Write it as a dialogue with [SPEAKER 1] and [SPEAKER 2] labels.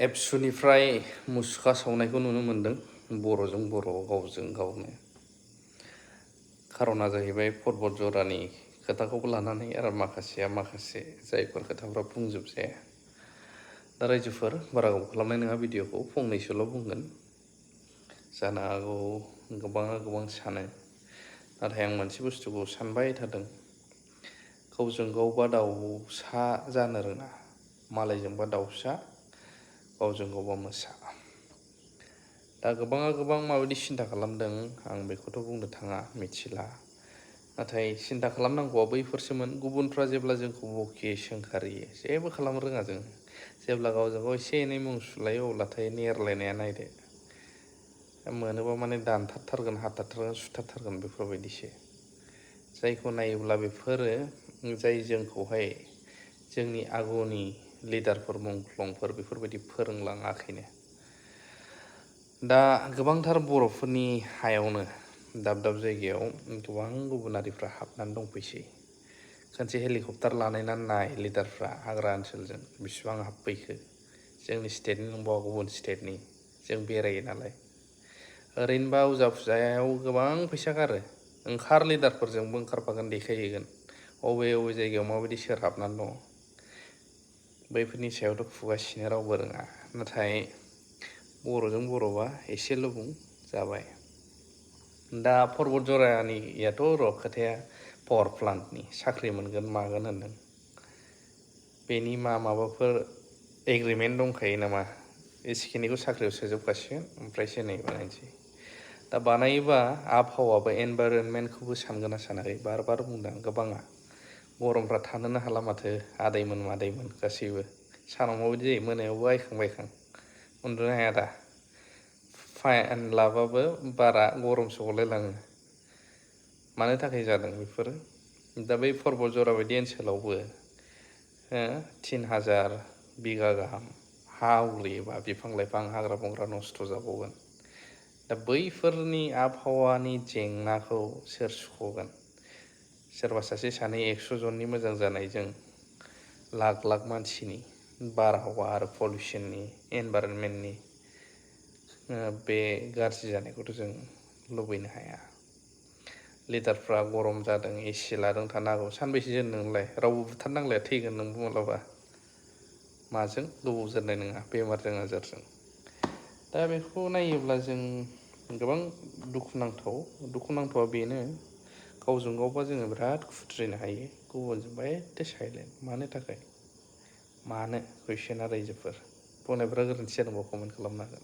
[SPEAKER 1] एबसुनिफ्राय मुसुखा सावनायखौ नुनो मोन्दों बर'जों बर' गावजों गावनो। खार'ना जाहैबाय पर्बत जरानि खोथाखौबो लानानै आरो माखासेया माखासे जायफोर खोथाफ्रा बुंजोबजाया। दा रायजोफोर बारा गोबाव खालामनाय नङा भिडिअ'खौ फंनैसोल' बुंगोन। जानो हागौ गोबाङा गोबां सानो, नाथाय आं मोनसे बुस्थुखौ सानबाय थादों। गावजों गावबा दाउसा जानो रोङा, मालायजोंबा दाउसा, गावजों गावबा मोसा। दा गोबाङा गोबां माबायदि सिन्था खालामदों आं बेखौथ' बुंनो थाङा, मिथिला। नाथाय सिन्था खालामनांगौआ बैफोरसोमोन। गुबुनफ्रा जेब्ला जोंखौ बखियो सोंखारियो, जेबो खालामनो रोङा जों। जेब्ला गावजों गाव एसे एनै मुं सुलायो अब्लाथाय नेरलायनाया नायदो। मोनोबा माने दानथारथारगोन, हाथारथारगोन, सुथारथारगोन बेफोरबायदिसो। जायखौ नायोब्ला बेफोरो जाय जोंखौहाय जोंनि आगुनि लिडारफोर मुंख्लंफोर बेफोरबायदि फोरोंलाङाखैनो। दा गोबांथार बर'फोरनि हायावनो दाब दाब जायगायाव गोबां गुबुनारिफ्रा हाबनानै दंफैसै। खनसे हेलिकप्टार लानायना नाय लिडारफ्रा हाग्रा ओनसोलजों बेसेबां हाबफैखो। जोंनि स्टेटनि नंबावा गुबुन स्टेटनि, जों बेरायो नालाय। ओरैनोबा अजा फुजायाव गोबां फैसा गारो। ओंखार लिडारफोरजोंबो ओंखारफागोन, देखायहैगोन अबे अबे जायगायाव माबायदि सोर हाबनानै दङ। बैफोरनि सायावथ' खुगा सिनो रावबो रोङा। नाथाय बर'जों बर'बा एसेल' बुं जाबाय। दा पर्बत जरानियाथ' र' खोथाया पावार प्लान्टनि साख्रि मोनगोन मागोन होनदों। बेनि माबाफोर एग्रिमेन्ट दंखायो नामा? एसेखिनिखौ साख्रियाव सोजोबखासिगोन ओमफ्रायसो नै बानायनोसै। दा बानायोबा आबहावाबो एनभाइरनमेन्टखौबो सानगोन ना सानाखै? बार बार बुंदों गोबाङा। गरमफ्रा थानोनो हाला माथो आदैमोन मादैमोन गासैबो। सानाव माबायदि जायो, मोनायावबो आइखां बायखां उन्दुनो हाया दा। फान लाबाबो बारा गरमसो गलायलाङो। मानो थाखाय जादों बेफोरो? दा बै पर्बत जरा बायदि ओनसोलावबो 3000 बिगा गाहाम हा आवग्रियोबा बिफां लाइफां हाग्रा बंग्रा नस्थ' जाबावगोन। दा बैफोरनि आबहावानि जेंनाखौ सोर सुख'गोन? सोरबा सासे सानै 100 जननि मोजां जानायजों लाख लाख मानसिनि बारहावा आरो पलिउसननि एनभाइरनमेन्टनि बे गाज्रि जानायखौथ' जों लुबैनो हाया। लिडारफ्रा गरम जादों एसि लादों थानो हागौ। सानबैसे जोरनो नोंलाय? रावबो बुथारनांलाया, थैगोन नोंबो मालाबा। माजों? गोबाव जोरनाय नङा, बेमारजों आजारजों। दा बेखौ नायोब्ला जों गोबां दुखुनांथावा बेनो, गावजों गावबा जोङो बिराद खुद्रिनो हायो, गुबुनजोंबा एथे साइलेन्ट। मानो थाखाय? मानो? कुइसना रायजोफोर। बुंनायफ्रा गोरोन्थि जादोंबा कमेन्ट खालामनो हागोन।